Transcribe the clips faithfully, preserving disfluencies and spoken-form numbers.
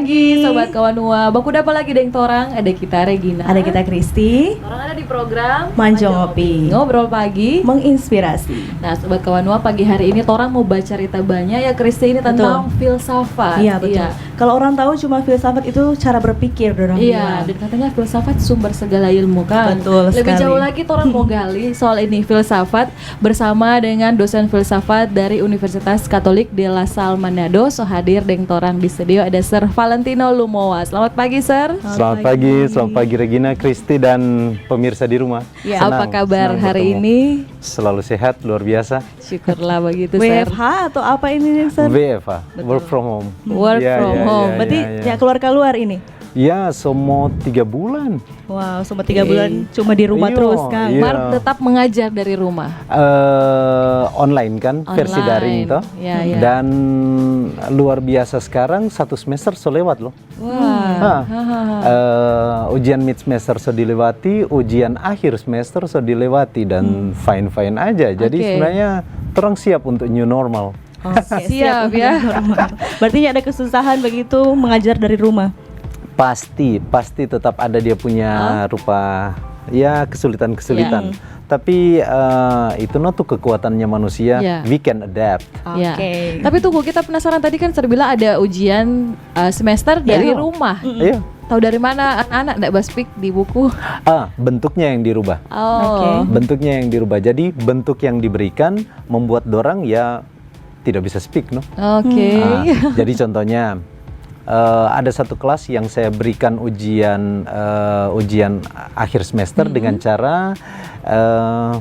Pagi, Sobat Kawanua. Baku dapa lagi deng torang, ada kita Regina. Ada kita Kristi. Torang ada di program Manjo Ngopi. Ngobrol pagi. Menginspirasi. Nah, Sobat Kawanua, pagi hari ini torang mo bacarita banya ya, Kristi, ini Betul. tentang filsafat. Iya, betul. Iya. Kalau orang tahu cuma filsafat itu cara berpikir, dorang Iya, bilang. dan katanya filsafat sumber segala ilmu, kan? Betul Lebih sekali. jauh lagi, torang mo gali soal ini, filsafat, bersama dengan dosen filsafat dari Universitas Katolik de La Salle Manado. So hadir deng torang di studio ada Sir Valentino Lumowa. Selamat pagi, Sir. Selamat Selamat pagi, pagi. selamat pagi Regina, Kristi, dan pemirsa di rumah. Ya. Apa Senang, kabar senang hari bertemu. ini? Selalu sehat, luar biasa. Syukurlah begitu, Sir. W F H atau apa ini, Sir? W F H, Betul. work from home. Work Ya, from ya, home. ya, Berarti ya, ya. ya keluar-keluar ini? Ya, semua tiga bulan. Wow, semua tiga Oke. bulan cuma di rumah Iya, terus, Kang. iya. Mar tetap mengajar dari rumah. Eh, online kan, versi Online. daring toh. Ya, ya. Dan luar biasa sekarang satu semester so lewat loh. Wah. Hah. Ha, ha, ha. Eh, ujian mid semester so dilewati, ujian akhir semester so dilewati dan Hmm. fine-fine aja. Jadi Oke. sebenarnya torang siap untuk new normal. Oke, Siap, siap untuk ya. new normal. Berarti ada kesusahan begitu mengajar dari rumah? Pasti, pasti tetap ada dia punya Hah? rupa, ya, kesulitan-kesulitan. Ya. Tapi eh, itu no tuh kekuatannya manusia, Ya. we can adapt. Ya. Oke. Tapi tunggu, kita penasaran tadi kan Sir bilang ada ujian eh, semester dari Iya. rumah. Mm-mm. Iya. Tahu dari mana anak-anak ndak ba speak di buku? Ah, bentuknya yang dirubah. Oh. Oke. Bentuknya yang dirubah. Jadi bentuk yang diberikan membuat dorang ya tidak bisa speak, no? Oke. Ah, jadi contohnya eh, ada satu kelas yang saya berikan ujian eh, ujian akhir semester Mm-mm. dengan cara eh,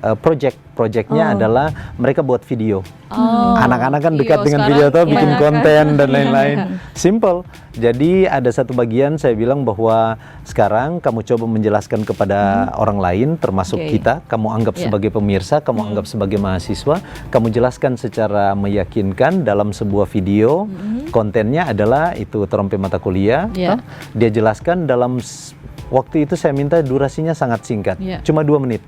eh, project. Projectnya Oh. adalah mereka buat video. Oh. Anak-anak kan Iyo, dekat dengan sekarang video atau bikin kebanyakan. konten dan lain-lain. Simple. Jadi ada satu bagian saya bilang bahwa sekarang kamu coba menjelaskan kepada Hmm. orang lain, termasuk Oke. kita, kamu anggap Ya. sebagai pemirsa, kamu Hmm. anggap sebagai mahasiswa, kamu jelaskan secara meyakinkan dalam sebuah video, Hmm. kontennya adalah itu torang pe mata kuliah, Ya. toh. Dia jelaskan dalam s- waktu itu saya minta durasinya sangat singkat, Ya. cuma dua menit.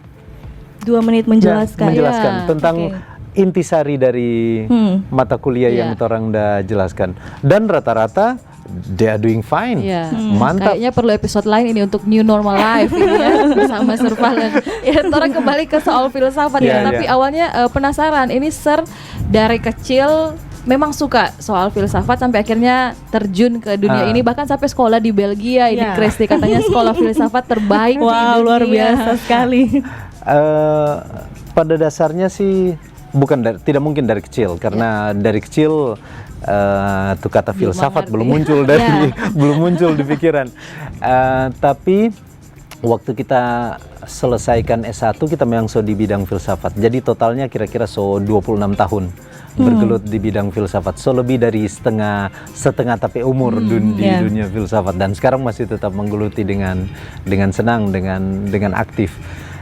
Dua menit Ya, menjelaskan. menjelaskan Ya. tentang Oke. intisari dari Hmm. mata kuliah Ya. yang torang da jelaskan. Dan rata-rata they are doing fine. Ya. Hmm. Mantap. Kayaknya perlu episode lain ini untuk new normal life ini ya, bersama Sir Valen. Ya, torang kembali ke soal filsafat Ya, ya. Tapi ya. awalnya eh, penasaran, ini Sir dari kecil memang suka soal filsafat sampai akhirnya terjun ke dunia Ah. ini, bahkan sampai sekolah di Belgia ini, Ya. Kristi, katanya sekolah filsafat terbaik di Wow, luar dunia. biasa sekali. Eh, pada dasarnya sih bukan dari, tidak mungkin dari kecil, karena Ya. dari kecil eh, tuh kata Belum filsafat mengerti. belum muncul dari Ya. belum muncul di pikiran. Eh, tapi waktu kita selesaikan S satu, kita memang so di bidang filsafat. Jadi totalnya kira-kira so dua puluh enam tahun Hmm. bergelut di bidang filsafat. So lebih dari setengah setengah tapi umur Hmm, dun-, di ya. dunia filsafat, dan sekarang masih tetap menggeluti dengan dengan senang, dengan dengan aktif.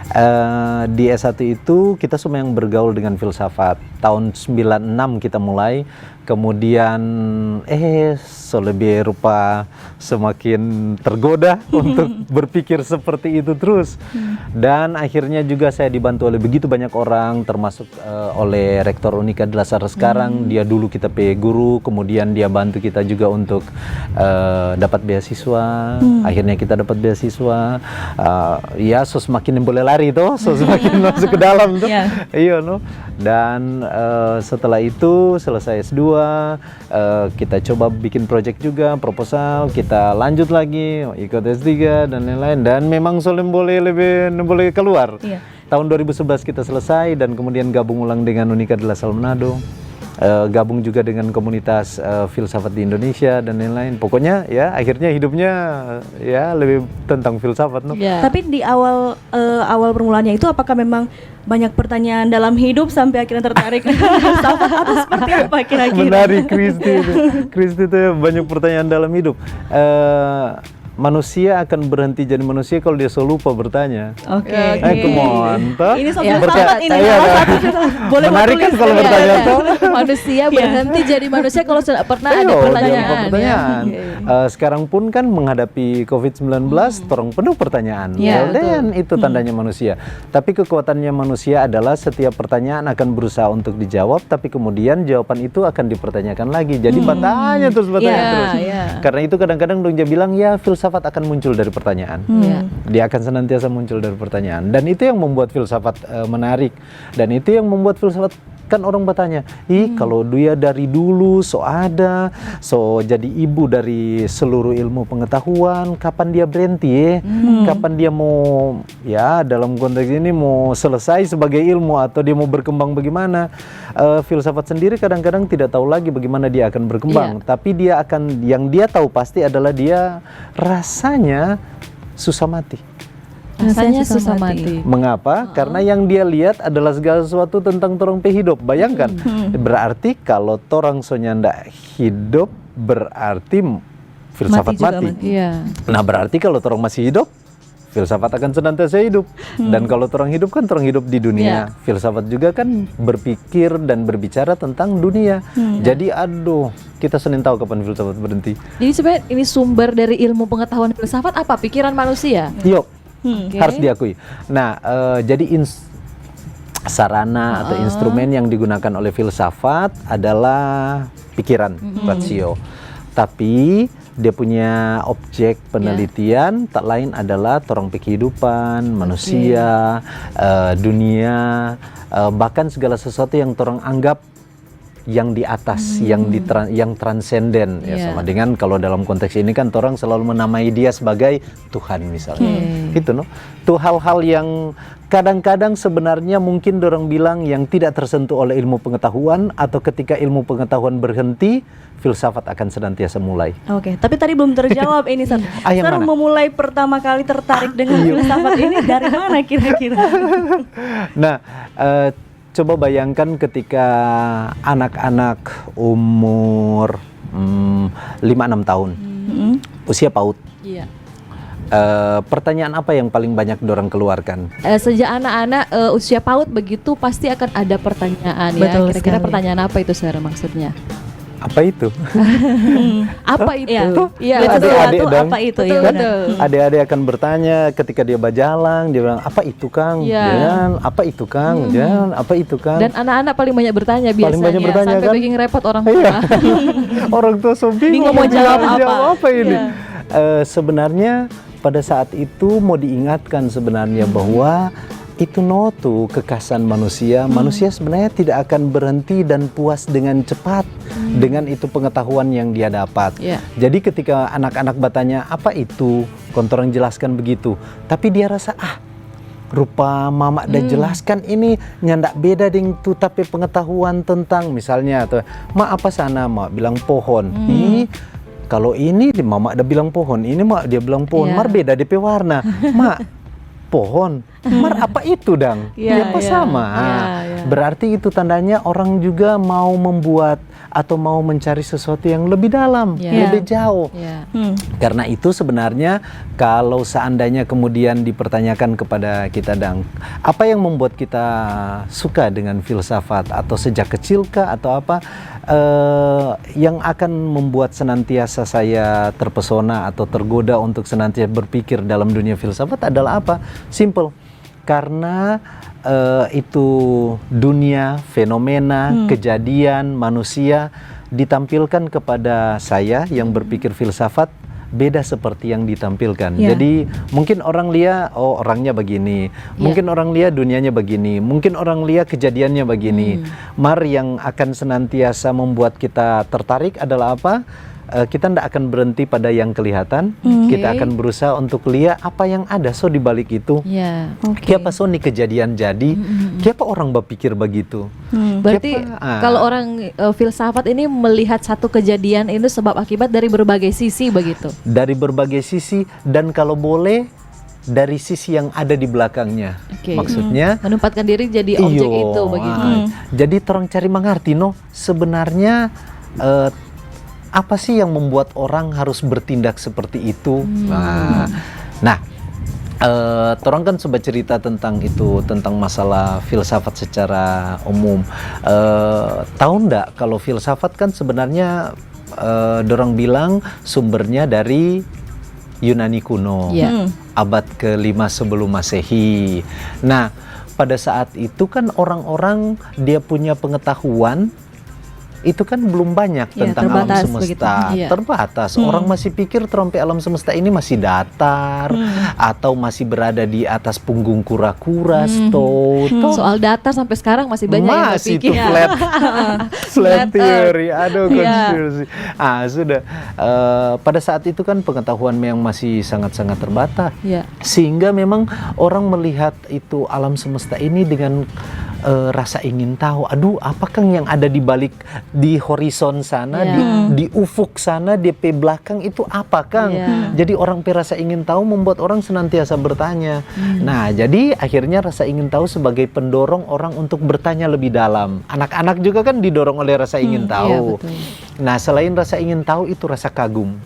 Eh, di S satu itu kita semua yang bergaul dengan filsafat. Tahun sembilan enam kita mulai, kemudian eh so lebih rupa semakin tergoda untuk berpikir seperti itu terus. Hmm. Dan akhirnya juga saya dibantu oleh begitu banyak orang, termasuk eh, oleh Rektor Unika de La Salle sekarang. Hmm. Dia dulu kita pe guru, kemudian dia bantu kita juga untuk eh, dapat beasiswa. Hmm. Akhirnya kita dapat beasiswa. Eh, ya, so semakin boleh lari toh, so semakin masuk ke dalam toh. Ya. Iya, no. Dan eh, setelah itu selesai S dua, eh, kita coba bikin project juga, proposal, kita lanjut lagi, ikut S tiga dan lain-lain. Dan memang so boleh lebih boleh keluar. Iya. Tahun dua ribu sebelas kita selesai dan kemudian gabung ulang dengan Unika de La Salle Manado. Eh, gabung juga dengan komunitas eh, filsafat di Indonesia dan lain-lain. Pokoknya ya akhirnya hidupnya ya lebih tentang filsafat, no? Ya. Tapi di awal eh, awal permulaannya itu apakah memang banyak pertanyaan dalam hidup sampai akhirnya tertarik filsafat atau seperti apa kira-kira? Menarik, Kristi itu. Kristi itu ya, banyak pertanyaan dalam hidup. Eh, Manusia akan berhenti jadi manusia kalau dia so lupa bertanya. Oke. Eh, come on, toh? Ini so Ya. filsafat ini, Iya, salah toh? satu filsafat. Boleh buat Menarik kan tulis. Kalau Iya, bertanya, iya. toh? Manusia Iya. Berhenti jadi manusia kalau sudah pernah ada Ayo, pertanyaan. Jangan pertanyaan. Ya. Oke. Eh, sekarang pun kan menghadapi covid sembilan belas, orang penuh pertanyaan. Ya, Well, then, betul. Itu tandanya manusia. Tapi kekuatannya manusia adalah setiap pertanyaan akan berusaha untuk dijawab, tapi kemudian jawaban itu akan dipertanyakan lagi. Jadi Hmm. bertanya terus, bertanya Ya, terus. Ya. Karena itu kadang-kadang dong dia bilang, ya, filsafat akan muncul dari pertanyaan. Hmm. Ya. Dia akan senantiasa muncul dari pertanyaan. Dan itu yang membuat filsafat eh, menarik. Dan itu yang membuat filsafat, kan orang bertanya, ih, kalau dia dari dulu so ada, so jadi ibu dari seluruh ilmu pengetahuan, kapan dia berhenti, ya? Hmm. Kapan dia mau, ya, dalam konteks ini mau selesai sebagai ilmu atau dia mau berkembang bagaimana? Eh, filsafat sendiri kadang-kadang tidak tahu lagi bagaimana dia akan berkembang. Iya. Tapi dia akan, yang dia tahu pasti adalah dia rasanya susah mati. Rasanya susah mati. Mengapa? Karena yang dia lihat adalah segala sesuatu tentang torang pe hidup. Bayangkan, berarti kalau torang so nyanda hidup, berarti m- filsafat Mati juga mati. mati. Iya. Nah, berarti kalau torang masih hidup, filsafat akan senantiasa hidup. Dan kalau torang hidup kan torang hidup di dunia. Iya. Filsafat juga kan berpikir dan berbicara tentang dunia. Jadi aduh, kita so nintau kapan filsafat berhenti. Jadi sebenarnya ini sumber dari ilmu pengetahuan filsafat apa? Pikiran manusia. Yuk, Hmm. Oke. harus diakui. Nah, eh, jadi ins- sarana atau instrumen yang digunakan oleh filsafat adalah pikiran, rasio. Tapi dia punya objek penelitian tak lain adalah torang pe kehidupan, manusia, eh, dunia, eh, bahkan segala sesuatu yang torang anggap yang di atas, yang di tran- yang transenden, ya, Iya. sama dengan kalau dalam konteks ini kan torang selalu menamai dia sebagai Tuhan misalnya. Oke. Gitu, no. Tuh hal-hal yang kadang-kadang sebenarnya mungkin dorang bilang yang tidak tersentuh oleh ilmu pengetahuan, atau ketika ilmu pengetahuan berhenti, filsafat akan senantiasa mulai. Oke, tapi tadi belum terjawab ini, Sat. Ah, yang Sar mana? Memulai pertama kali tertarik dengan filsafat ini dari mana kira-kira? Nah, eh, coba bayangkan ketika anak-anak umur mm, lima enam tahun, Mm-mm. usia PAUD. Iya. Eh, pertanyaan apa yang paling banyak dorang keluarkan? Eh, sejak anak-anak eh, usia PAUD begitu pasti akan ada pertanyaan ya. Betul Kira-kira sekali. Pertanyaan apa itu, Sar, maksudnya? Apa itu? Apa itu? Iya. Iya. Lihat Adik-adik sesuatu, dong. apa itu? Betul, Ya, benar. betul. Adik-adik akan bertanya ketika dia bajalang, dia bilang, "Apa itu, Kang?" Iya. Ya kan? "Apa itu, Kang?" Ya kan? "Apa itu, Kang?" Dan anak-anak paling banyak bertanya biasanya. Paling banyak bertanya, Sampai kan? Bikin repot orang Iya. Tua. Orang tua so bingung, Bingung mau jawab apa. Apa ini? Iya. Eh, sebenarnya pada saat itu mau diingatkan sebenarnya bahwa itu no tu kekasan manusia. Manusia sebenarnya tidak akan berhenti dan puas dengan cepat dengan itu pengetahuan yang dia dapat. Iya. Jadi ketika anak-anak bertanya, "Apa itu?" Kong torang jelaskan begitu. Tapi dia rasa, "Ah, rupa mama da jelaskan ini nyanda beda deng tu ta pe pengetahuan tentang," misalnya, atau, "Ma, apa sana?" Ma bilang, "Pohon." "Ih, kalau ini di mama da bilang pohon, ini ma dia bilang pohon, Iya. Mar beda de pe warna." "Ma, pohon. Mar apa itu dang?" Iya, Apa iya. sama? Iya, iya. Berarti itu tandanya orang juga mau membuat atau mau mencari sesuatu yang lebih dalam, Iya. lebih jauh. Iya. Hmm. Karena itu sebenarnya kalau seandainya kemudian dipertanyakan kepada kita, dang, apa yang membuat kita suka dengan filsafat, atau sejak kecil kah atau apa, eh, yang akan membuat senantiasa saya terpesona atau tergoda untuk senantiasa berpikir dalam dunia filsafat adalah apa? Simple. Karena eh, itu dunia, fenomena, kejadian, manusia ditampilkan kepada saya yang berpikir filsafat beda seperti yang ditampilkan. Ya. Jadi mungkin orang lia, "Oh, orangnya begini." Ya. Mungkin orang lia dunianya begini. Mungkin orang lia kejadiannya begini. Mar yang akan senantiasa membuat kita tertarik adalah apa? Eh, kita ndak akan berhenti pada yang kelihatan. Kita Oke. akan berusaha untuk lia apa yang ada so di balik itu. Ya. Oke. Kiapa so ni kejadian jadi? Kiapa orang berpikir begitu? Hmm. Berarti Kiapa? Ah. Kalau orang eh, filsafat ini melihat satu kejadian itu sebab akibat dari berbagai sisi begitu. Dari berbagai sisi, dan kalau boleh dari sisi yang ada di belakangnya. Oke. Maksudnya, Menempatkan diri jadi iyo, objek itu begitu. Ah, jadi torang cari mengerti, no, sebenarnya eh, apa sih yang membuat orang harus bertindak seperti itu? Nah, nah, eh, torang kan so bacerita tentang itu, tentang masalah filsafat secara umum. Eh, tahu ndak kalau filsafat kan sebenarnya, eh, dorang bilang sumbernya dari Yunani kuno, abad kelima sebelum Masehi. Nah, pada saat itu kan orang-orang dia punya pengetahuan itu kan belum banyak. Ya, tentang alam semesta, begitu. Iya. Terbatas. Orang masih pikir torang pe alam semesta ini masih datar atau masih berada di atas punggung kura-kura, sto, toh. Soal datar sampai sekarang masih banyak yang berpikir. Masih itu flat, flat theory, aduh, konspirasi. Ah, sudah. Eh, pada saat itu kan pengetahuan yang masih sangat-sangat terbatas. Iya. Sehingga memang orang melihat itu alam semesta ini dengan, eh, rasa ingin tahu. Aduh, apa kang yang ada di balik, di horizon sana, di, di ufuk sana, di pe belakang itu apa kang? Iya. Jadi orang pe rasa ingin tahu membuat orang senantiasa bertanya. Nah, jadi akhirnya rasa ingin tahu sebagai pendorong orang untuk bertanya lebih dalam. Anak-anak juga kan didorong oleh rasa ingin tahu. Iya, betul. Nah, selain rasa ingin tahu, itu rasa kagum.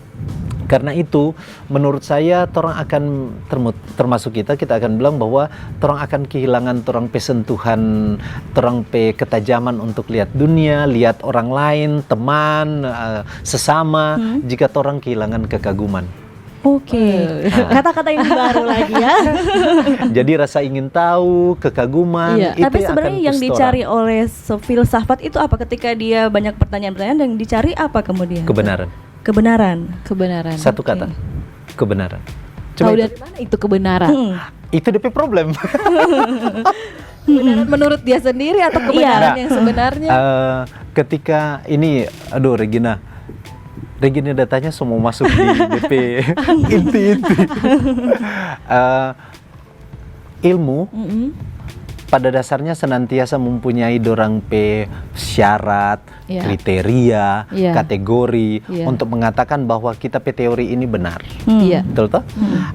Karena itu, menurut saya, torang akan, termu-, termasuk kita, kita akan bilang bahwa torang akan kehilangan torang pe sentuhan, torang pe ketajaman untuk lihat dunia, lihat orang lain, teman, eh, sesama, jika torang kehilangan kekaguman. Oke. Kata-kata yang baru lagi, ya. Jadi, rasa ingin tahu, kekaguman, itu yang akan push torang. Tapi sebenarnya yang dicari oleh se-, filsafat itu apa? Ketika dia banyak pertanyaan-pertanyaan, yang dicari apa kemudian? Kebenaran. Kebenaran. Kebenaran. Satu kata. Oke. Kebenaran. Tahu dari mana itu kebenaran? Itu depe problem. Kebenaran menurut dia sendiri atau kebenaran yang sebenarnya? Nah, eh, ketika ini, aduh, Regina, Regina datanya semua masuk di depe inti-inti. Eh, ilmu pada dasarnya senantiasa mempunyai dorang pe syarat, kriteria, kategori untuk mengatakan bahwa kita pe teori ini benar. Iya. Betul toh?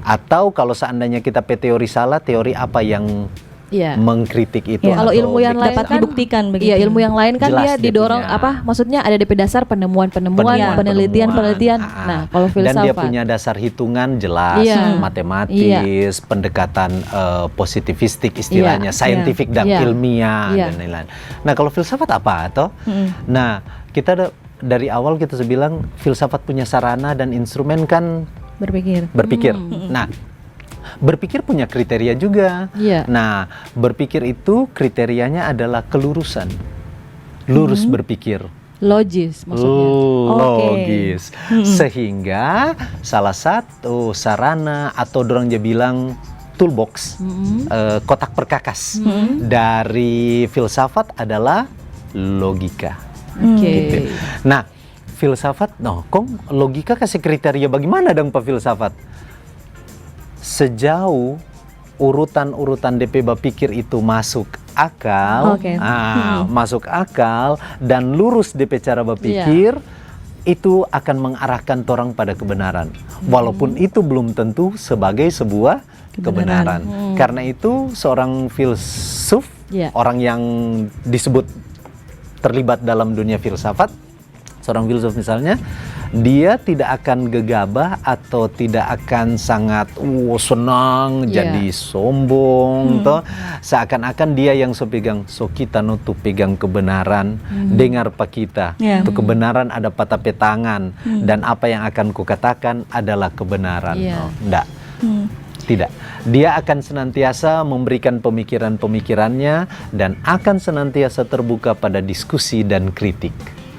Atau kalau seandainya kita pe teori salah, teori apa yang mengkritik itu atau bikin salah? Iya. Kalau ilmu yang lain kan dapat dibuktikan begitu. Iya, ilmu yang lain kan dia didorong, apa, maksudnya ada depe dasar penemuan-penemuan, penelitian-penelitian. Nah, kalau filsafat. Dan dia punya dasar hitungan jelas, matematis, pendekatan, eh, positivistik istilahnya, saintifik dan ilmiah dan lain-lain. Nah, kalau filsafat apa toh? Nah, kita ada, dari awal kita sudah bilang filsafat punya sarana dan instrumen kan berpikir. Berpikir. Nah, berpikir punya kriteria juga. Iya. Nah, berpikir itu kriterianya adalah kelurusan. Lurus berpikir. Logis, maksudnya. Logis. Sehingga salah satu sarana atau dorang ja bilang toolbox, eh, kotak perkakas dari filsafat adalah logika. Oke. Gitu. Nah, filsafat, no, kong logika kasih kriteria bagaimana dong pa filsafat? Sejauh urutan-urutan depe bapikir itu masuk akal, masuk akal dan lurus depe cara bapikir, itu akan mengarahkan torang pada kebenaran. Walaupun itu belum tentu sebagai sebuah kebenaran. Karena itu seorang filsuf, orang yang disebut terlibat dalam dunia filsafat, seorang filsuf misalnya, dia tidak akan gegabah atau tidak akan sangat, wow, senang, jadi sombong, toh. Seakan-akan dia yang so pegang, so kita no tu pegang kebenaran, dengar pa kita. Tu kebenaran ada pa ta pe tangan, dan apa yang akan kukatakan adalah kebenaran. No, ndak. Tidak. Dia akan senantiasa memberikan pemikiran-pemikirannya dan akan senantiasa terbuka pada diskusi dan kritik.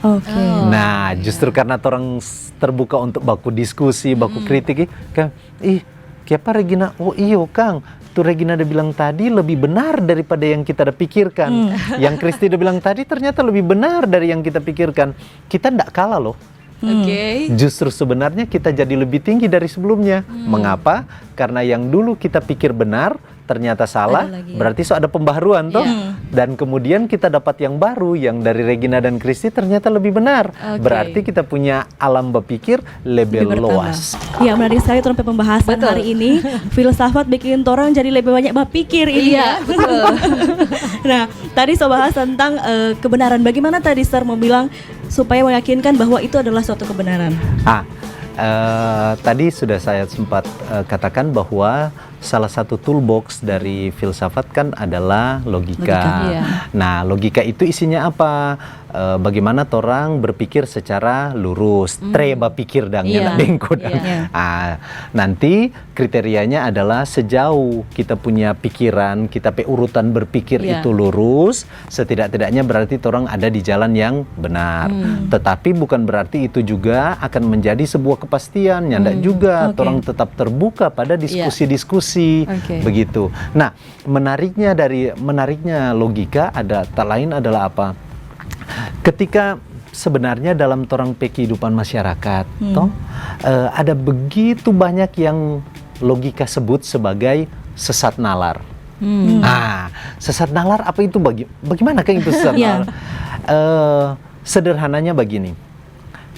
Oke. Nah, justru karena torang s-, terbuka untuk baku diskusi, baku kritik, ih, kan, ih, kiapa Regina? Oh, iyo, kang. Tu Regina da bilang tadi lebih benar daripada yang kita da pikirkan. Yang Kristi da bilang tadi ternyata lebih benar dari yang kita pikirkan. Kita ndak kalah, loh. Oke. Justru sebenarnya kita jadi lebih tinggi dari sebelumnya. Mengapa? Karena yang dulu kita pikir benar, ternyata salah, berarti so ada pembaharuan, toh? Iya. Dan kemudian kita dapat yang baru, yang dari Regina dan Kristi ternyata lebih benar. Oke. Berarti kita punya alam berpikir lebih luas. Iya, menarik sekali, torang pe pembahasan hari ini. Filsafat bikin torang jadi lebih banyak berpikir ini, ya. Iya, betul. Nah, tadi so bahas tentang, eh, kebenaran. Bagaimana tadi, Sir, mau bilang, supaya meyakinkan bahwa itu adalah suatu kebenaran? Ah, eh, tadi sudah saya sempat eh, katakan bahwa salah satu toolbox dari filsafat kan adalah logika. Logika. Iya. Nah, logika itu isinya apa? Eh, bagaimana torang berpikir secara lurus, tre bapikir dang, Iya. nyanda bengko dang. Iya. Ah, nanti kriterianya adalah sejauh kita punya pikiran, kita pe urutan berpikir Iya. itu lurus, setidak-tidaknya berarti torang ada di jalan yang benar. Tetapi bukan berarti itu juga akan menjadi sebuah kepastian, nyanda juga. Oke. Torang tetap terbuka pada diskusi-diskusi Oke. begitu. Nah, menariknya dari menariknya logika ada tak lain adalah apa? Ketika sebenarnya dalam torang pe kehidupan masyarakat, toh, eh, ada begitu banyak yang logika sebut sebagai sesat nalar. Nah, sesat nalar apa itu? Bagi, bagaimana kan itu sesat Ya. nalar? Eh, sederhananya begini,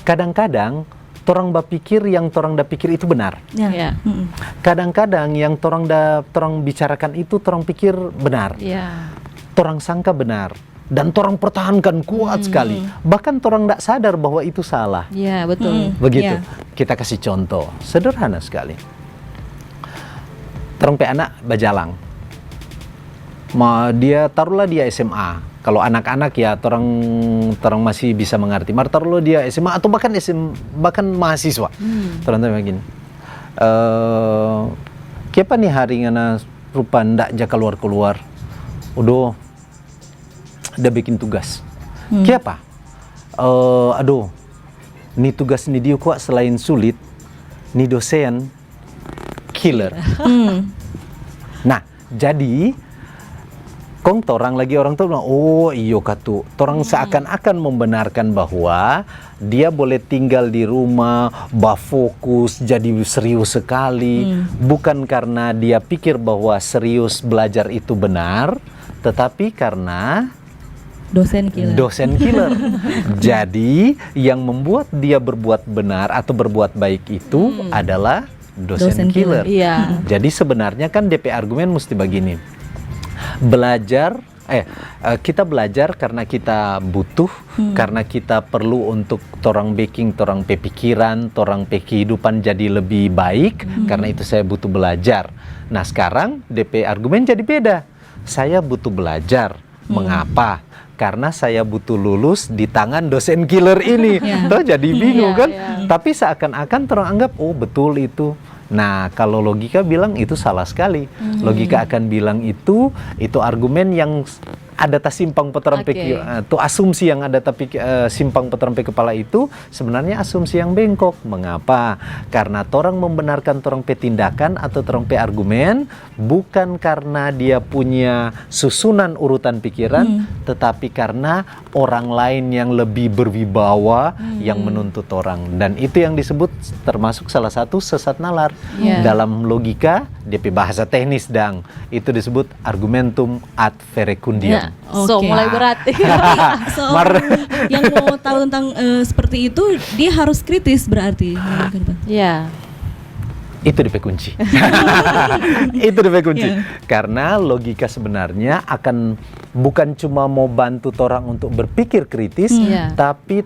kadang-kadang torang bapikir yang torang da pikir itu benar. Ya. Ya. Mm-mm. Kadang-kadang yang torang da torang bicarakan itu torang pikir benar, Ya. torang sangka benar, dan torang pertahankan kuat sekali. Bahkan torang ndak sadar bahwa itu salah. Ya, betul. Begitu. Ya. Kita kasih contoh sederhana sekali. Torang pe anak bajalang. Ma, dia taruhlah dia S M A. Kalau anak-anak ya torang torang masih bisa mengerti. Mar taruhlah dia S M A atau bahkan S M, bahkan mahasiswa. Torang tanya begini. Eh, kiapa ni hari ngana rupa ndak ja kaluar-kaluar? Udo, da bikin tugas. Kiapa? Eh, aduh, ni tugas ni dia kwa selain sulit, ni dosen killer. Nah, jadi kong torang lagi orang tua bilang, "Oh, iyo katu." Torang seakan-akan membenarkan bahwa dia boleh tinggal di rumah, bafokus, jadi serius sekali. Bukan karena dia pikir bahwa serius belajar itu benar, tetapi karena Dosen killer. Dosen killer. Jadi, yang membuat dia berbuat benar atau berbuat baik itu adalah dosen, Dosen killer. killer. Iya. Jadi sebenarnya kan D P argumen mesti begini. Belajar, eh, eh, kita belajar karena kita butuh, karena kita perlu untuk torang beking, torang pe pikiran, torang pe kehidupan jadi lebih baik. Karena itu saya butuh belajar. Nah, sekarang D P argumen jadi beda. Saya butuh belajar. Mengapa? Karena saya butuh lulus di tangan dosen killer ini. Toh jadi bingung Iya, kan? Iya. Tapi seakan-akan torang anggap, "Oh, betul itu." Nah, kalau logika bilang itu salah sekali. Logika akan bilang itu, itu argumen yang s- ada tasimpang pa torang pe Oke. ki-, eh, tu asumsi yang ada tapi, eh, simpang pa torang pe kepala itu sebenarnya asumsi yang bengkok. Mengapa? Karena torang membenarkan torang pe tindakan atau torang pe argumen bukan karena dia punya susunan urutan pikiran, tetapi karena orang lain yang lebih berwibawa yang menuntut orang. Dan itu yang disebut termasuk salah satu sesat nalar. Iya. Dalam logika, D P bahasa teknis dang, itu disebut argumentum ad verecundiam. Ya. So, Oke. mulai berat. Tapi seorang yang mau tahu tentang eh, seperti itu, dia harus kritis berarti. Bukan, Pak? Ya. Itu D P kunci. Itu D P kunci. Iya. Karena logika sebenarnya akan bukan cuma mau bantu torang untuk berpikir kritis, Iya. tapi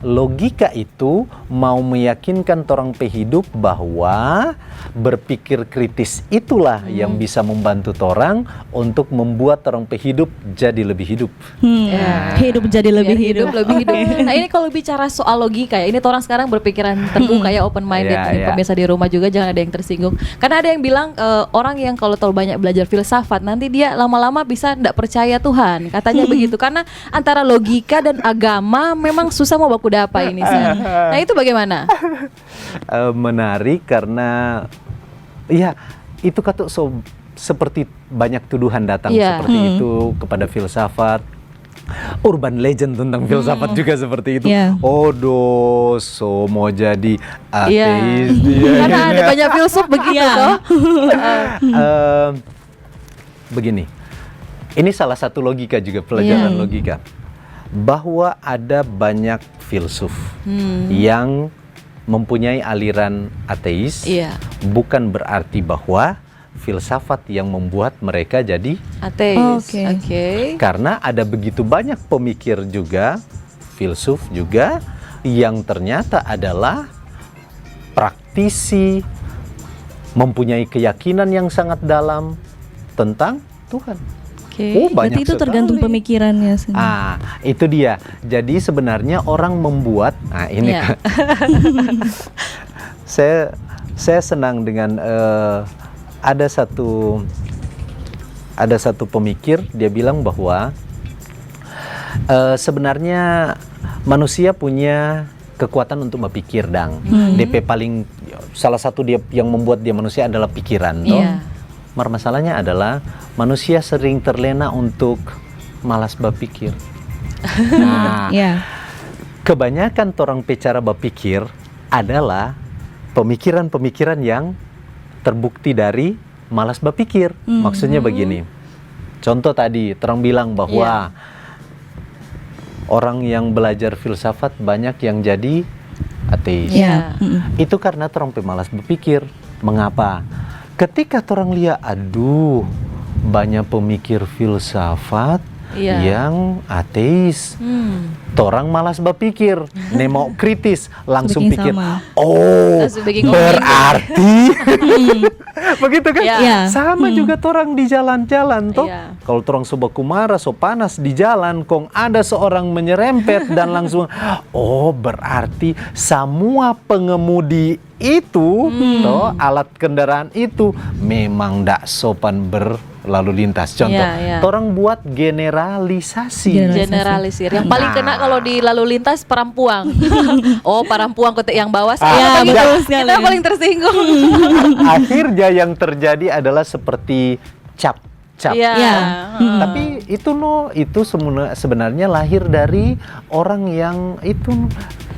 logika itu mau meyakinkan torang pe hidup bahwa berpikir kritis itulah yang bisa membantu torang untuk membuat torang pe hidup jadi lebih hidup. Hmm. Ya. Hidup jadi Biar lebih hidup hidup. lebih hidup. Nah, ini kalau bicara soal logika ya, ini orang sekarang berpikiran terbuka ya, open minded. Iya, Ini iya. Pemirsa di rumah juga jangan ada yang tersinggung. Karena ada yang bilang eh, orang yang kalau terlalu banyak belajar filsafat nanti dia lama-lama bisa ndak percaya Tuhan. Katanya begitu. Karena antara logika dan agama memang susah mau baku dapa ini. San. Nah, itu bagaimana? Eh, menarik karena ya itu katu so seperti banyak tuduhan datang Iya. seperti itu kepada filsafat. Urban legend tentang filsafat juga seperti itu. Iya. Oh, doso mau jadi Iya. ateis dia. Karena ada banyak filsuf begitu Iya. toh. Eh, begini, ini salah satu logika juga, pelajaran Iya. logika, bahwa ada banyak filsuf yang mempunyai aliran ateis, Iya. bukan berarti bahwa filsafat yang membuat mereka jadi Ateis. Oke. Oke. karena ada begitu banyak pemikir juga filsuf juga yang ternyata adalah praktisi, mempunyai keyakinan yang sangat dalam tentang Tuhan. Oke. Oh, banyak Berarti itu tergantung sekali. Pemikirannya sendiri. Ah, itu dia. Jadi sebenarnya orang membuat, nah ini Ya. saya saya senang dengan eh, ada satu ada satu pemikir, dia bilang bahwa eh, sebenarnya manusia punya kekuatan untuk berpikir, dang. Hmm. D P paling salah satu dia yang membuat dia manusia adalah pikiran, toh. Iya. Mar masalahnya adalah manusia sering terlena untuk malas berpikir. Nah, Ya. kebanyakan orang pe cara berpikir adalah pemikiran-pemikiran yang terbukti dari malas berpikir. Hmm. Maksudnya begini. Contoh tadi, orang bilang bahwa Iya. orang yang belajar filsafat banyak yang jadi ateis. Ya. Mm-mm. Itu karena orang pe malas berpikir. Mengapa? Ketika orang lihat, aduh, banyak pemikir filsafat Iya. yang ateis. Hmm. Orang malas berpikir, ne mau kritis, langsung Bikin pikir, sama. oh, Langsung bikin ngomong. Berarti begitu kan? Ya. Ya. Sama Hmm. juga orang di jalan-jalan toh. Ya. Kalau orang so baku mara, so panas di jalan, kong ada seorang menyerempet dan langsung, oh, berarti semua pengemudi itu, toh, alat kendaraan itu memang ndak sopan berlalu lintas. Contoh, Ya, ya. orang buat generalisasi. Generalisasi. Generalisir. Yang paling Nah. kena kalau di lalu lintas, parampuang. Oh, parampuang kote yang bawah. Ah, Ya, Kita betul sekali. Kita paling tersinggung. Akhirnya yang terjadi adalah seperti cap, cap. Iya. Ya. Heeh. Tapi itu no, itu semuna- sebenarnya lahir dari orang yang itu.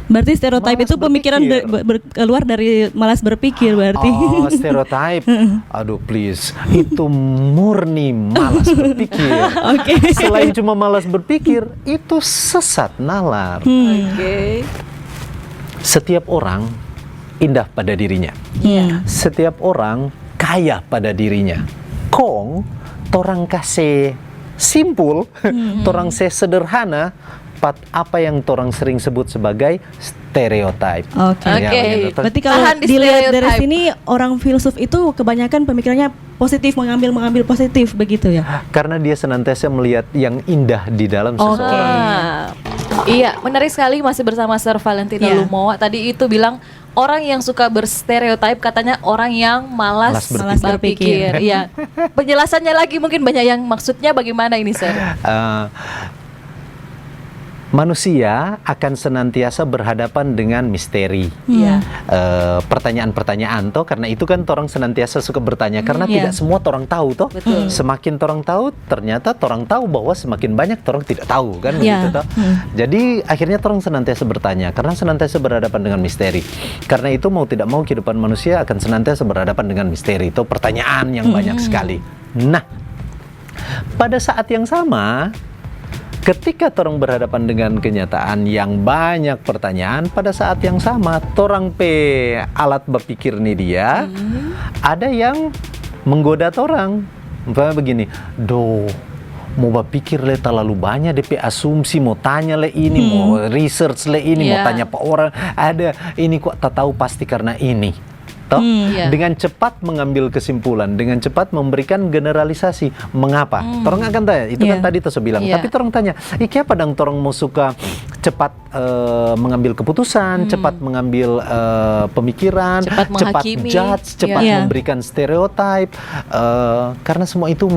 Berarti stereotip Malas itu pemikiran berpikir. ber- ber- ber- keluar dari malas berpikir berarti. Oh, stereotip. Aduh, please. Itu murni malas berpikir. Oke. Selain cuma malas berpikir, itu sesat nalar. Hmm. Oke. Setiap orang indah pada dirinya. Hmm. Setiap orang kaya pada dirinya. Kong, torang kase simpul, torang se sederhana, pat apa yang torang sering sebut sebagai stereotype. Oke. Ya, Oke. begitu. Berarti kalau Tahan di dilihat dari stereotype. Sini, orang filsuf itu kebanyakan pemikirannya positif, mengambil mengambil positif begitu ya. Karena dia senantiasa melihat yang indah di dalam Oke. seseorang. Ah. Iya, menarik sekali, masih bersama Sir Valentino Iya. Lumowa. Tadi itu bilang orang yang suka berstereotip katanya orang yang malas, Malas berpikir. berpikir. Iya. Penjelasannya lagi mungkin banyak yang maksudnya bagaimana ini, Sir? Eh, manusia akan senantiasa berhadapan dengan misteri. Iya. Eh, pertanyaan-pertanyaan toh, karena itu kan orang senantiasa suka bertanya, karena Iya. tidak semua orang tahu toh. Betul. Semakin orang tahu, ternyata orang tahu bahwa semakin banyak orang tidak tahu kan Iya. begitu toh. Jadi akhirnya orang senantiasa bertanya karena senantiasa berhadapan dengan misteri. Karena itu mau tidak mau kehidupan manusia akan senantiasa berhadapan dengan misteri, itu pertanyaan yang banyak sekali. Nah, pada saat yang sama, ketika orang berhadapan dengan kenyataan yang banyak pertanyaan, pada saat yang sama, orang pe alat berpikir nih dia, ada yang menggoda orang. Misalnya begini, doh, mau berpikir le terlalu banyak, depe asumsi, mau tanya le ini, mau research le ini, mau Iya. tanya pa orang, ada ini kok tak tahu pasti karena ini. Toh? Hmm. Iya. Dengan cepat mengambil kesimpulan, dengan cepat memberikan generalisasi. Mengapa? Orang akan tanya, itu kan Iya. tadi tuh saya bilang. Iya. Tapi orang tanya, ih, kiapa dang orang mau suka cepat eh, mengambil keputusan, cepat mengambil eh, pemikiran, Cepat cepat menghakimi. Judge, cepat Iya. memberikan stereotype. Eh, karena semua itu,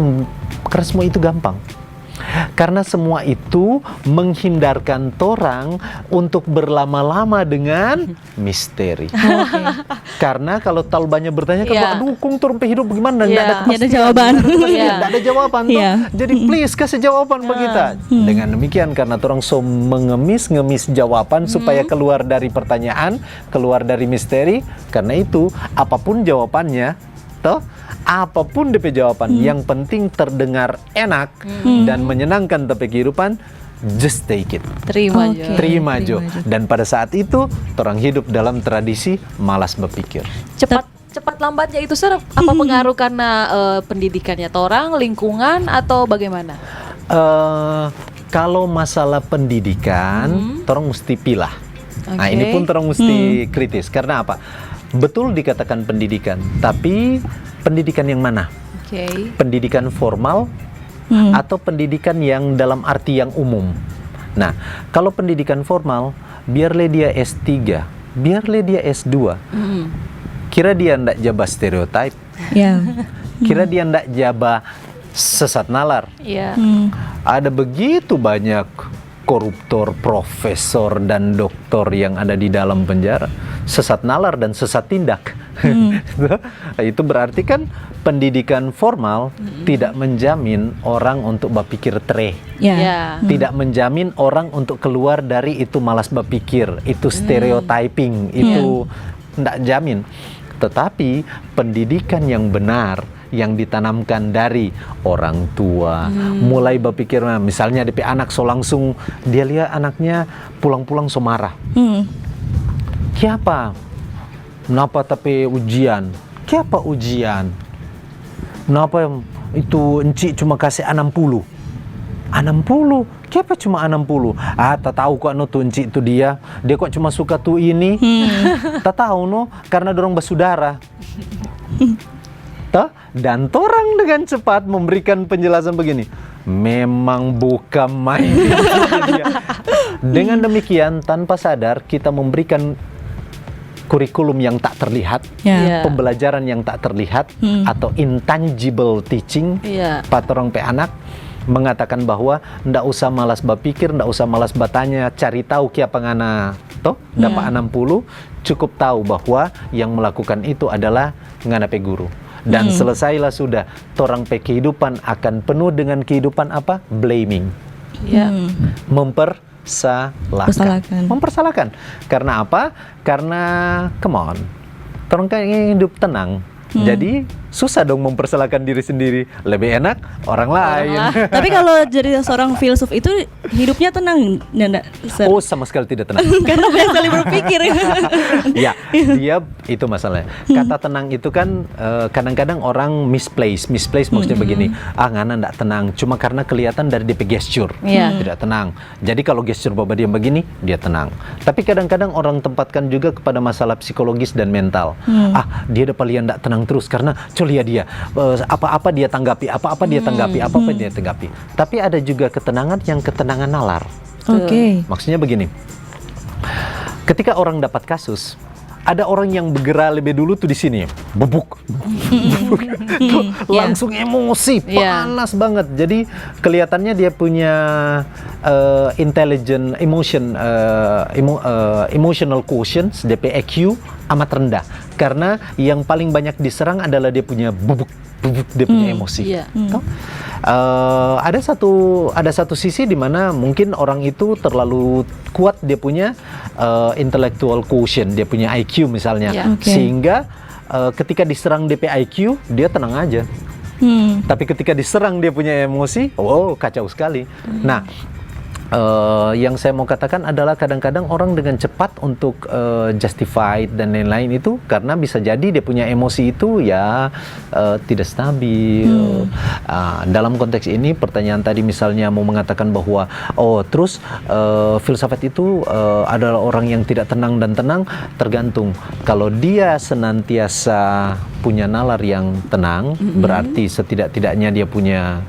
karena semua itu gampang. Karena semua itu menghindarkan orang untuk berlama-lama dengan misteri. Karena kalau terlalu banyak bertanya, kan, Iya. aduh, kong orang pe hidup bagaimana? Nggak ada Iya. kepastian, Nggak ada jawaban. Nggak ada kepastian, Iya. nggak ada jawaban tuh. Iya. Jadi please kasih jawaban bagi kita. Dengan demikian, karena orang so mengemis-ngemis jawaban supaya keluar dari pertanyaan, keluar dari misteri, karena itu apapun jawabannya, toh, apapun depe jawaban, yang penting terdengar enak dan menyenangkan tapi kehidupan, just take it. Terima Oke. jo. Terima Terima jo. jo. Dan pada saat itu, orang hidup dalam tradisi malas berpikir. Cepat cepat lambatnya itu, Sir, apa pengaruh karena eh, pendidikannya torang, lingkungan, atau bagaimana? Eh, Kalau masalah pendidikan, Hmm. torang musti pilah. Nah, ini Oke. pun torang musti Hmm. kritis. Karena apa? Betul dikatakan pendidikan, tapi pendidikan yang mana? Oke. Pendidikan formal Hmm. atau pendidikan yang dalam arti yang umum? Nah, kalau pendidikan formal, biar le dia S tiga, biar le dia S dua, Hmm. kira dia ndak ja ba stereotype, Ya. kira dia ndak ja ba sesat nalar. Iya. Hmm. Ada begitu banyak koruptor, profesor, dan doktor yang ada di dalam penjara, sesat nalar dan sesat tindak. Hmm. Itu berarti kan pendidikan formal tidak menjamin orang untuk berpikir tre. Ya. Ya. Hmm. Tidak menjamin orang untuk keluar dari itu malas berpikir, itu stereotyping, itu ndak jamin. Tetapi pendidikan yang benar yang ditanamkan dari orang tua, mulai berpikir, nah, misalnya depe anak so langsung dia lia anaknya pulang-pulang so marah. Hmm. Kiapa? Napa ta pe ujian? Kiapa ujian? Napa itu enci cuma kase anam puluh? Anam puluh? Kiapa cuma anam puluh? Ah, ta tau kwa no tu enci tu dia. Dia kwa cuma suka tu ini. Hmm. Ta tau no, karna dorang basudara. Toh? Dan torang dengan cepat memberikan penjelasan begini, "Memang bukan main." Dengan demikian, tanpa sadar kita memberikan kurikulum yang tak terlihat, Ya. Ya. pembelajaran yang tak terlihat, Hmm. atau intangible teaching Iya. pa torang pe anak, mengatakan bahwa ndak usah malas bapikir, ndak usah malas batanya, cari tahu kiapa ngana to dapa Hmm. anam puluh, cukup tahu bahwa yang melakukan itu adalah ngana pe guru. Dan Hmm. selesailah sudah, torang pe kehidupan akan penuh dengan kehidupan apa? Blaming. Ya. Hmm. Mempersalahkan. Persalahkan. Mempersalahkan. Karena apa? Karena, come on, torang kan ingin hidup tenang. Hmm. Jadi, susah dong mempersalahkan diri sendiri. Lebih enak orang lain. Tapi kalau jadi seorang filsuf itu hidupnya tenang, ndak? Sir? Oh, sama sekali tidak tenang. Karena banyak sekali berpikir. Ya, dia itu masalahnya. Kata tenang itu kan, eh, kadang-kadang orang misplace. Misplace maksudnya begini, "Ah, ngana ndak tenang." Cuma karena kelihatan dari depe gesture. Iya. Tidak tenang. Jadi kalau gesture babadiam begini, dia tenang. Tapi kadang-kadang orang tempatkan juga kepada masalah psikologis dan mental. "Ah, dia dapa lia ndak tenang terus karena co lia dia. Eh, apa-apa dia tanggapi, apa-apa dia tanggapi, apa-apa dia tanggapi." Tapi ada juga ketenangan yang ketenangan nalar. Oke. Maksudnya begini, ketika orang dapat kasus, ada orang yang bergerak lebih dulu tuh di sini, bubuk, bubuk. Tuh, ya. Langsung emosi, Ya. Panas banget. Jadi kelihatannya dia punya, eh, intelligent emotion, eh, emo- eh, emotional quotient, depe I Q amat rendah. Karena yang paling banyak diserang adalah dia punya bubuk, bubuk, dia punya Hmm, emosi. Iya. Hmm. Toh? Eh, ada satu ada satu sisi di mana mungkin orang itu terlalu kuat dia punya, eh, intellectual quotient, dia punya I Q misalnya. Ya. Oke. Sehingga, eh, ketika diserang depe I Q, dia tenang aja. Hmm. Tapi ketika diserang dia punya emosi, oh, kacau sekali. Nah, eh, yang saya mau katakan adalah kadang-kadang orang dengan cepat untuk, eh, justified dan lain-lain itu karena bisa jadi dia punya emosi itu ya, eh, tidak stabil. Ah, dalam konteks ini pertanyaan tadi misalnya mau mengatakan bahwa, oh, terus, eh, filsafat itu, eh, adalah orang yang tidak tenang dan tenang, tergantung. Kalau dia senantiasa punya nalar yang tenang, berarti setidak-tidaknya dia punya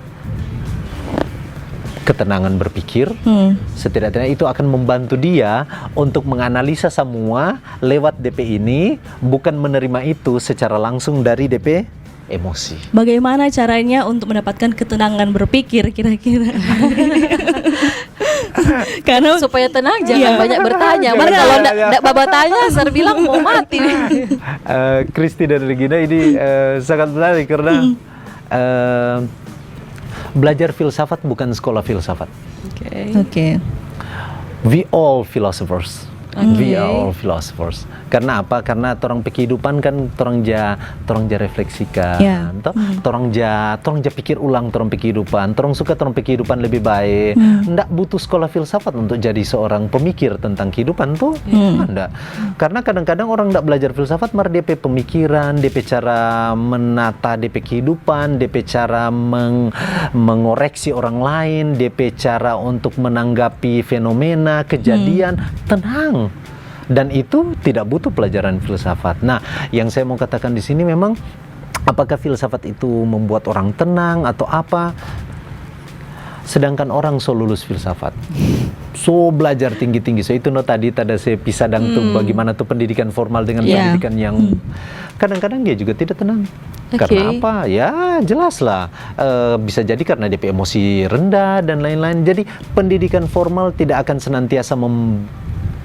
ketenangan berpikir. Hmm. Setidak-tidaknya itu akan membantu dia untuk menganalisa semua lewat depe ini, bukan menerima itu secara langsung dari depe emosi. Bagaimana caranya untuk mendapatkan ketenangan berpikir kira-kira? Karena Supaya tenang, jangan Iya. banyak bertanya. Benar. Kalau ndak ndak babatanya, saya bilang mau mati. Eh, Christy dan Regina, ini, eh, sangat menarik karena, eh, belajar filsafat bukan sekolah filsafat. Oke. Oke. We all philosophers. Oke. We are all philosophers. Karena apa? Karena torang pe kehidupan kan torang ja, torang ja refleksikan, Ya. toh? Hmm. Torang ja, torang ja pikir ulang torang pe kehidupan. Torang suka torang pe kehidupan lebih baik. Hmm. Ndak butuh sekolah filsafat untuk jadi seorang pemikir tentang kehidupan tuh. Hmm. Ndak. Karena kadang-kadang orang ndak belajar filsafat, mar dia pe pemikiran, dia pe cara menata dia pe kehidupan, dia pe cara meng-, mengoreksi orang lain, dia pe cara untuk menanggapi fenomena, kejadian, tenang. Dan itu tidak butuh pelajaran filsafat. Nah, yang saya mau katakan di sini memang, apakah filsafat itu membuat orang tenang atau apa? Sedangkan orang so lulus filsafat, so belajar tinggi-tinggi, so itu no tadi tada se pisadang tu Hmm. bagaimana tu pendidikan formal dengan Ya. pendidikan yang Hmm. kadang-kadang dia juga tidak tenang. Oke. Karena apa? Ya jelas lah. Eh, bisa jadi karena dia pe emosi rendah dan lain-lain. Jadi pendidikan formal tidak akan senantiasa mem-,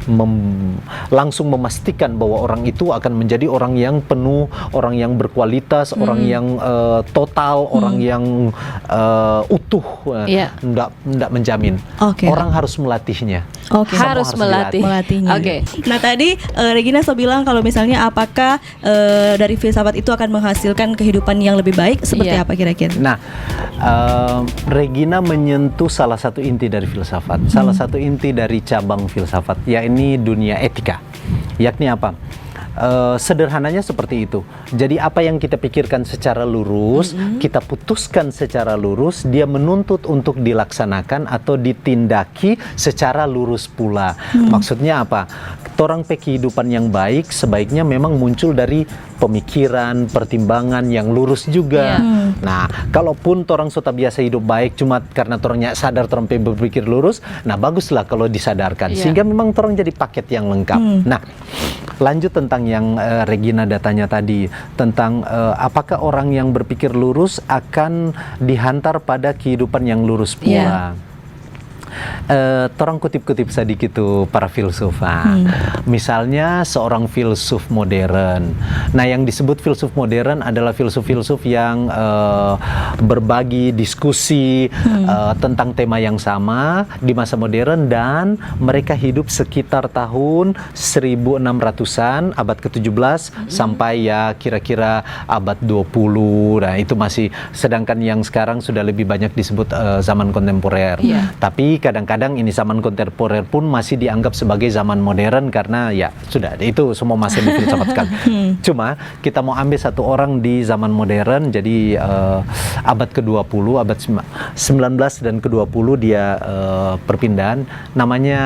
mem-, langsung memastikan bahwa orang itu akan menjadi orang yang penuh, orang yang berkualitas, orang Hmm. yang eh, total, orang yang eh, utuh. Eh, Iya. Ndak, ndak menjamin. Oke. Orang harus melatihnya. Oke. Semua Harus harus melatih. Melatihnya. Oke. Nah, tadi eh, Regina so bilang kalau misalnya apakah eh, dari filsafat itu akan menghasilkan kehidupan yang lebih baik, seperti Iya. apa kira-kira? Nah, eh, Regina menyentuh salah satu inti dari filsafat, salah satu inti dari cabang filsafat, yakni dunia etika. Yakni apa? Eh, sederhananya seperti itu. Jadi apa yang kita pikirkan secara lurus, kita putuskan secara lurus, dia menuntut untuk dilaksanakan atau ditindaki secara lurus pula. Maksudnya apa? Torang pe kehidupan yang baik sebaiknya memang muncul dari pemikiran, pertimbangan yang lurus juga. Iya. Nah, kalaupun torang so tabiasa hidup baik, cuma karena torang nya sadar torang pe berpikir lurus, nah baguslah kalau disadarkan. Iya. Sehingga memang torang jadi paket yang lengkap. Nah, lanjut tentang yang eh, Regina da tanya tadi, tentang eh, apakah orang yang berpikir lurus akan dihantar pada kehidupan yang lurus pula. Iya. Eh, torang kutip-kutip sadiki tu para filsuf, ah. Misalnya seorang filsuf modern. Nah, yang disebut filsuf modern adalah filsuf-filsuf yang eh, berbagi, diskusi eh, tentang tema yang sama di masa modern, dan mereka hidup sekitar tahun seribu enam ratusan, abad ketujuh belas, sampai ya kira-kira abad dua puluh. Nah, itu masih, sedangkan yang sekarang sudah lebih banyak disebut eh, zaman kontemporer. Iya. Tapi kadang-kadang ini zaman kontemporer pun masih dianggap sebagai zaman modern karena ya sudah, itu semua masih difilsafatkan. Cuma kita mau ambil satu orang di zaman modern, jadi eh, abad kedua puluh, abad sem-, sembilan belas dan kedua puluh dia eh, perpindahan. Namanya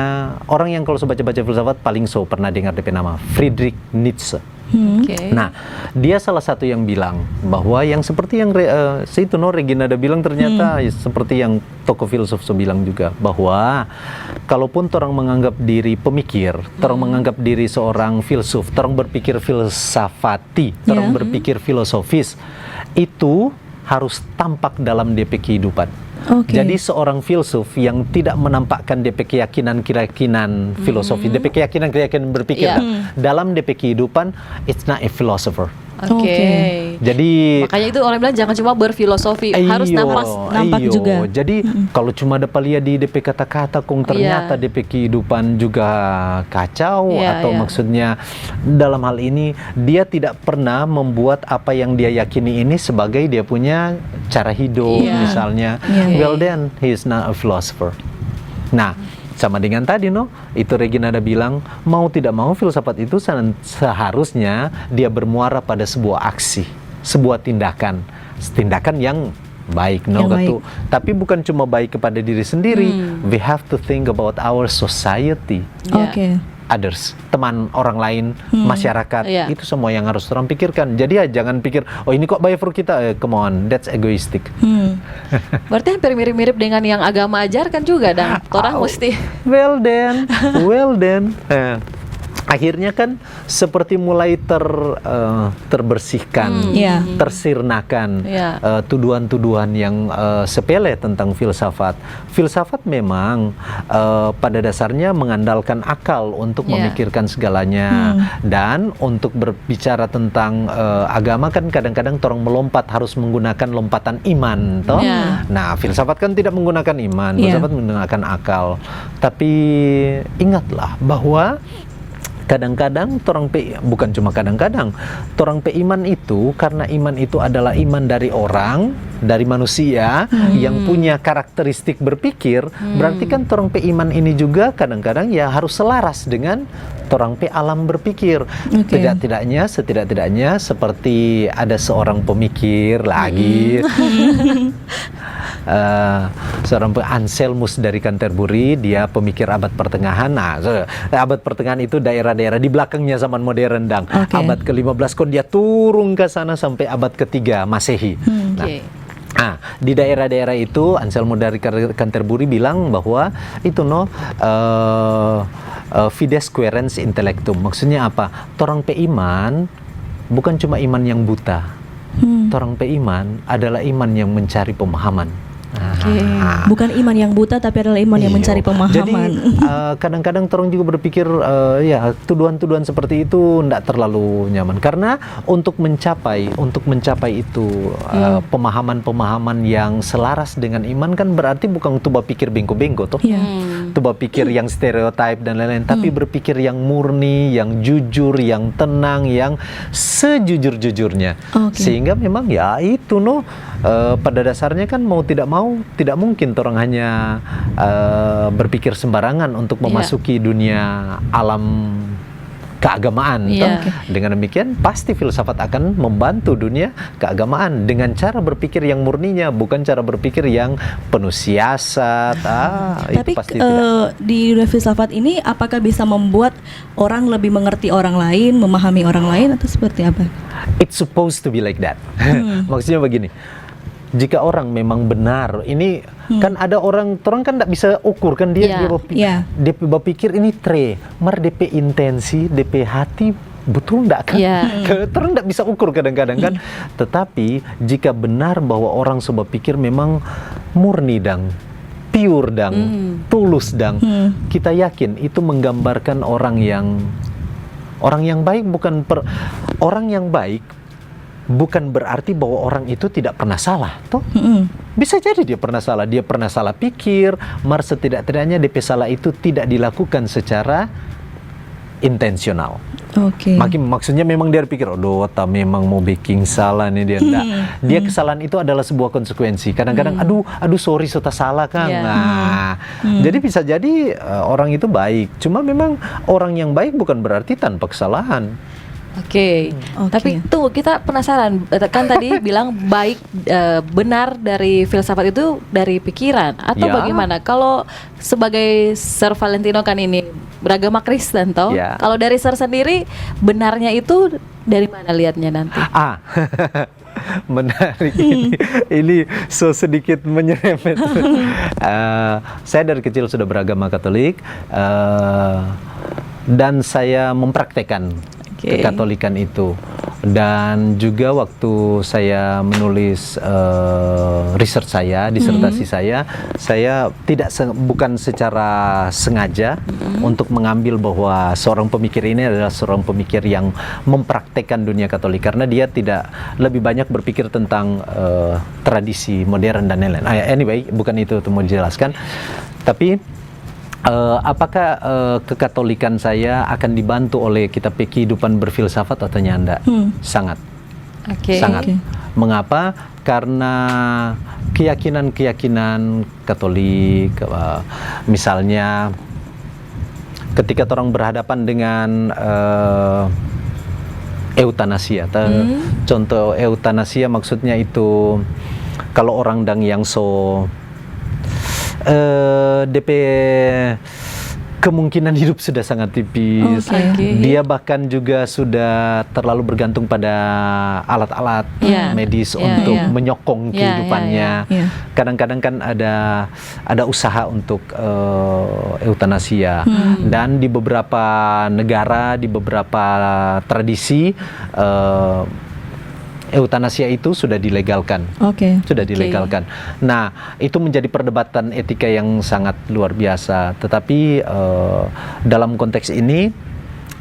orang yang kalau so baca-baca filsafat paling so pernah dengar depe nama, Friedrich Nietzsche. Hmm. Oke. Nah, dia salah satu yang bilang bahwa yang seperti yang re-, eh, si itu no Regina ada bilang, ternyata ya, seperti yang tokoh filsuf so bilang juga, bahwa kalaupun torang menganggap diri pemikir, torang menganggap diri seorang filsuf, torang berpikir filsafati, torang Ya. berpikir filosofis, itu harus tampak dalam depe kehidupan. Oke. Jadi seorang filsuf yang tidak menampakkan depe keyakinan-keyakinan filosofi, depe keyakinan-keyakinan berpikir Iya. dah, dalam depe kehidupan, it's not a philosopher. Oke. Oke. Jadi Makanya itu orang bilang jangan cuma berfilosofi, harus iyo, nampak. nampak iyo. Juga. Jadi kalau cuma ada palia di depe kata-kata, kong ternyata Iya. depe kehidupan juga kacau, Iya, atau iya. maksudnya dalam hal ini dia tidak pernah membuat apa yang dia yakini ini sebagai dia punya cara hidup, Iya. misalnya. Iya. Well then, he is not a philosopher. Nah, sama dengan tadi no, itu Regina ada bilang, mau tidak mau filsafat itu sen-, seharusnya dia bermuara pada sebuah aksi, sebuah tindakan, tindakan yang baik no, Yang baik. Tapi bukan cuma baik kepada diri sendiri. We have to think about our society, Ya. Oke. others, teman orang lain, masyarakat. Iya. Itu semua yang harus orang pikirkan. Jadi ya jangan pikir, oh ini kok baik for kita. Eh, come on, that's egoistic. Hmm. Berarti hampir mirip-mirip dengan yang agama ajarkan juga, dang. Torang Au. Mesti. Well then, well then. Eh, akhirnya kan seperti mulai ter, eh, terbersihkan, Iya. tersirnakan Iya. eh, tuduhan-tuduhan yang eh, sepele tentang filsafat. Filsafat memang eh, pada dasarnya mengandalkan akal untuk Iya. memikirkan segalanya, dan untuk berbicara tentang eh, agama kan kadang-kadang torang melompat harus menggunakan lompatan iman, toh. Iya. Nah, filsafat kan tidak menggunakan iman, Iya. filsafat menggunakan akal. Tapi ingatlah bahwa Kadang-kadang torang pe, bukan cuma kadang-kadang, torang pe iman itu, karna iman itu adalah iman dari orang, dari manusia yang punya karakteristik berpikir, berarti kan torang pe iman ini juga kadang-kadang ya harus selaras dengan torang pe alam berpikir. Oke. Tidak-tidaknya, setidak-tidaknya seperti ada seorang pemikir lagi. Eh, seorang pe-, Anselmus dari Canterbury, dia pemikir abad pertengahan. Nah, so, abad pertengahan itu daerah-daerah di belakangnya zaman modern dang. Oke. Abad ke lima belas kon dia turun ke sana sampai abad ketiga Masehi. Nah, Oke. ah, di daerah-daerah itu Anselmo dari Kar-, Canterbury bilang bahwa itu no, eh, eh, fides quaerens intellectum. Maksudnya apa? Torang pe iman bukan cuma iman yang buta. Torang pe iman adalah iman yang mencari pemahaman. Ah. Bukan iman yang buta, tapi adalah iman yang Iyo. mencari pemahaman. Jadi, eh, kadang-kadang torang juga berpikir, eh, ya, tuduhan-tuduhan seperti itu ndak terlalu nyaman. Karena untuk mencapai, untuk mencapai itu, eh, pemahaman-pemahaman yang selaras dengan iman kan berarti bukan tu bapikir bengko-bengko toh. Iya. Tu bapikir yang stereotip dan lain-lain, tapi berpikir yang murni, yang jujur, yang tenang, yang sejujur-jujurnya. Oke. Sehingga memang ya itu no, eh, pada dasarnya kan mau tidak mau, tidak mungkin torang hanya, eh, berpikir sembarangan untuk Iya. memasuki dunia alam keagamaan. Iya. Toh? Dengan demikian, pasti filsafat akan membantu dunia keagamaan dengan cara berpikir yang murninya, bukan cara berpikir yang penuh siasat. Ah, itu Tapi pasti eh, di dunia filsafat ini, apakah bisa membuat orang lebih mengerti orang lain, memahami orang lain, atau seperti apa? It's supposed to be like that. Maksudnya begini, jika orang memang benar, ini kan ada orang, orang kan ndak bisa ukur kan dia, Ya. dia bapi-, Ya. dia bapikir ini tre, mar depe intensi, depe hati betul ndak kan? Ya. Orang ndak bisa ukur kadang-kadang kan. Tetapi jika benar bahwa orang so bapikir memang murni dang, pure dang, tulus dang, kita yakin itu menggambarkan orang yang, orang yang baik bukan per-, orang yang baik bukan berarti bahwa orang itu tidak pernah salah, toh? Bisa jadi dia pernah salah, dia pernah salah pikir, mar setidak-tidaknya depe salah itu tidak dilakukan secara intensional. Oke. Makin, maksudnya memang dia pikir, "Aduh, ta memang mau bikin salah nih dia." Nggak. Dia kesalahan itu adalah sebuah konsekuensi. Kadang-kadang, "Aduh, aduh sorry, so ta salah kan." Iya. Nah, jadi bisa jadi eh, orang itu baik. Cuma memang orang yang baik bukan berarti tanpa kesalahan. Oke. Oke. Tapi tunggu, kita penasaran. Kan tadi bilang baik, eh, benar dari filsafat itu dari pikiran atau Ya. bagaimana? Kalau sebagai Sir Valentino kan ini beragama Kristen toh. Ya. Kalau dari Sir sendiri, benarnya itu dari mana lihatnya nanti? Ah, menarik ini. Ini so sedikit menyerempet. Eh, saya dari kecil sudah beragama Katolik, eh, dan saya mempraktekkan Oke. kekatolikan itu. Dan juga waktu saya menulis, eh, research saya, disertasi saya, saya tidak se-, bukan secara sengaja untuk mengambil bahwa seorang pemikir ini adalah seorang pemikir yang mempraktekkan dunia Katolik, karena dia tidak lebih banyak berpikir tentang, eh, tradisi modern dan lain-lain. Ah, anyway, bukan itu yang mau dijelaskan. Tapi, eh, apakah, eh, kekatolikan saya akan dibantu oleh kita pe kehidupan berfilsafat atau nyanda? Sangat. Oke. Sangat. Oke. Mengapa? Karena keyakinan-keyakinan Katolik, eh, misalnya ketika orang berhadapan dengan, eh, eutanasia, ta-, contoh eutanasia maksudnya itu kalau orang dang yang so, eh, depe kemungkinan hidup sudah sangat tipis. Oke. Oke. Dia bahkan juga sudah terlalu bergantung pada alat-alat Iya. medis Iya, untuk iya. menyokong Iya, iya, kehidupannya. iya. Iya. Kadang-kadang kan ada, ada usaha untuk, eh, eutanasia, dan di beberapa negara, di beberapa tradisi, eh, eutanasia itu sudah dilegalkan. Oke. Sudah Oke. dilegalkan. Nah, itu menjadi perdebatan etika yang sangat luar biasa. Tetapi, eh, dalam konteks ini,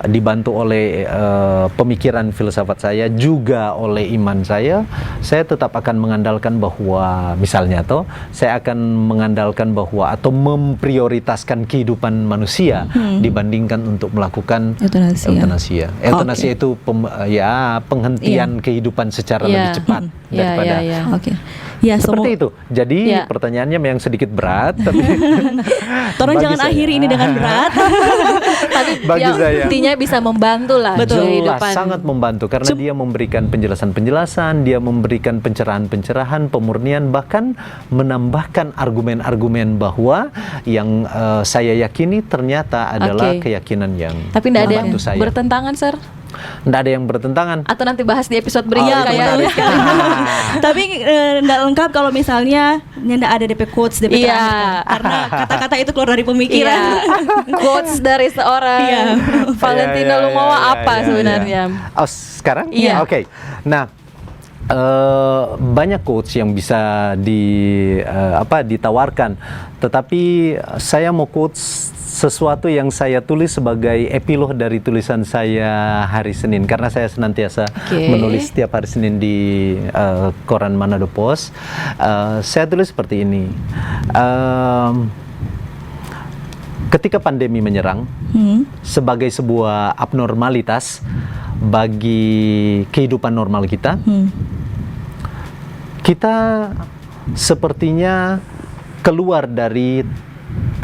dibantu oleh, eh, pemikiran filsafat saya, juga oleh iman saya, saya tetap akan mengandalkan bahwa, misalnya toh, saya akan mengandalkan bahwa atau memprioritaskan kehidupan manusia Hmm. dibandingkan untuk melakukan Eutanasia. eutanasia. Eutanasia Oke. itu pem-, ya, penghentian Iya. kehidupan secara Iya. lebih cepat Hmm. Iya, daripada iya, iya. Oke. Ya, Seperti semua itu. Jadi, Ya. pertanyaannya memang sedikit berat, tapi Torang bagi jangan saya akhiri ini dengan berat. Tapi Bagi yang saya. intinya bisa membantu lah Betul. Jelas, kehidupan. sangat membantu karena Cep- dia memberikan penjelasan-penjelasan, dia memberikan pencerahan-pencerahan, pemurnian, bahkan menambahkan argumen-argumen bahwa yang, eh, saya yakini ternyata adalah Oke. keyakinan yang Tapi nggak ada yang membantu saya. bertentangan, Sir? Nggak ada yang bertentangan. Atau nanti bahas di episode berikutnya, Oh, itu kayak menarik. Tapi, eh, nggak lengkap kalau misalnya nyanda ada D P quotes, D P Iya. terakhir, kan? Karena kata-kata itu keluar dari pemikiran. Iya. Quotes dari seorang Iya. Valentino Iya, iya, Lumowa iya, apa iya, iya. sebenarnya? Oh, sekarang? Iya. Oke. Nah, eh, banyak quotes yang bisa di, eh, apa, ditawarkan. Tetapi saya mau quote s-, sesuatu yang saya tulis sebagai epilog dari tulisan saya hari Senin, karena saya senantiasa Oke. menulis setiap hari Senin di, eh, koran Manado Post. Eh, saya tulis seperti ini. Em, ketika pandemi menyerang, Hmm. sebagai sebuah abnormalitas bagi kehidupan normal kita, Hmm. kita sepertinya keluar dari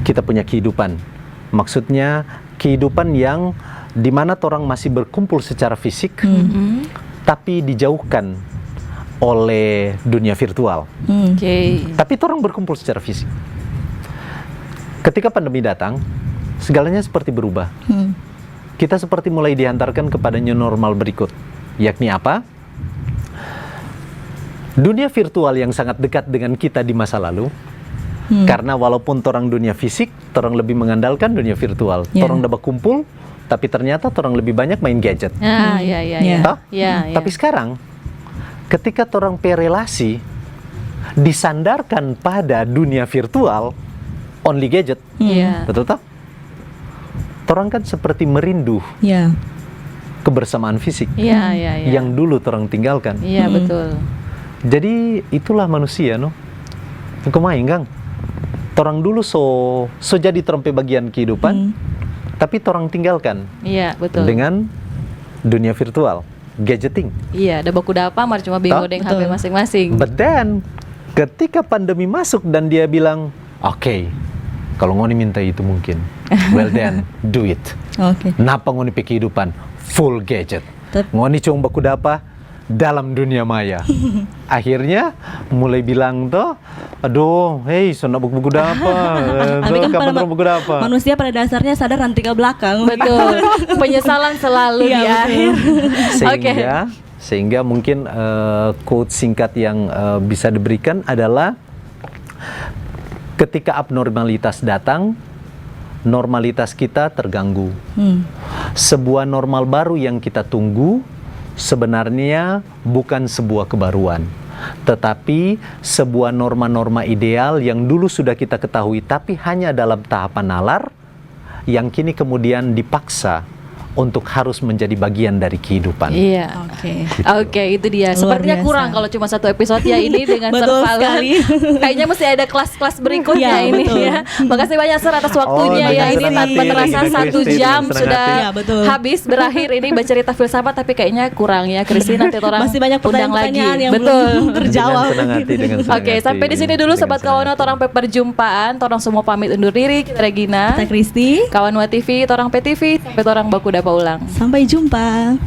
kita punya kehidupan. Maksudnya, kehidupan yang di mana torang masih berkumpul secara fisik, Hmm. tapi dijauhkan oleh dunia virtual. Hmm. Oke. Tapi torang berkumpul secara fisik. Ketika pandemi datang, segalanya seperti berubah. Hmm. Kita seperti mulai dihantarkan kepada new normal berikut. Yakni apa? Dunia virtual yang sangat dekat dengan kita di masa lalu. Hmm. Karena walaupun torang dunia fisik, torang lebih mengandalkan dunia virtual. Ya. Torang da bakumpul, tapi ternyata torang lebih banyak main gadget. Ah, Hmm. ya, ya, Ya. ya. Toh? Ya, ya. Tapi sekarang, ketika torang pe relasi disandarkan pada dunia virtual, only gadget. Hmm. Ya. Betul toh? Torang kan seperti merindu Ya. kebersamaan fisik Ya, ya, ya. yang dulu torang tinggalkan. Ya, Hmm. betul. Jadi, itulah manusia, no. Kemain, kang. Torang dulu so, so jadi torang pe bagian kehidupan, Hmm. tapi torang tinggalkan Ya, betul. dengan dunia virtual, gadgeting. Iya, ada baku dapa, mar cuma bingo Toh? deng Betul. H P masing-masing. But then, ketika pandemi masuk dan dia bilang, "Oke, kalau ngoni minta itu mungkin, well then, do it." Oke. Napa ngoni pe kehidupan full gadget? Tep- Ngoni cuma baku dapa dalam dunia maya. Akhirnya mulai bilang to, "Aduh, hei, so nda baku dapa. Eh, Tapi to, kan kapan pada torang baku dapa?" manusia pada dasarnya sadar nanti ke belakang. Betul. Penyesalan selalu Iya, di betul. akhir. Oke. Sehingga, sehingga mungkin, eh, quote singkat yang, eh, bisa diberikan adalah, ketika abnormalitas datang, normalitas kita terganggu. Hmm. Sebuah normal baru yang kita tunggu sebenarnya bukan sebuah kebaruan, tetapi sebuah norma-norma ideal yang dulu sudah kita ketahui, tapi hanya dalam tahapan nalar, yang kini kemudian dipaksa untuk harus menjadi bagian dari kehidupan. Iya. Oke. Gitu. Oke, itu dia. Luar Sepertinya biasa. kurang kalau cuma satu episode ya ini dengan Betul Sir Valen. sekali. Kayaknya mesti ada kelas-kelas berikutnya Ya, ini betul. ya. Makasih banyak, Sir, atas Oh, waktunya ya. terima Ini kasih. tanpa terasa Terima satu kasih, jam dengan senang sudah hati. Ya, betul. habis berakhir ini bercerita filsafat, tapi kayaknya kurang ya, Christy. Nanti orang Masih banyak undang lagi. pertanyaan-pertanyaan yang Betul. belum terjawab. Dengan senang hati, dengan senang Oke, hati. sampai di sini dulu, Dengan Sobat senang Kawana, hati. torang pe perjumpaan. Torang semua pamit undur diri. Kita Regina. Kita Christy. Kawanua T V, torang pe T V. Sampai torang baku dapa ulang. Sampai jumpa.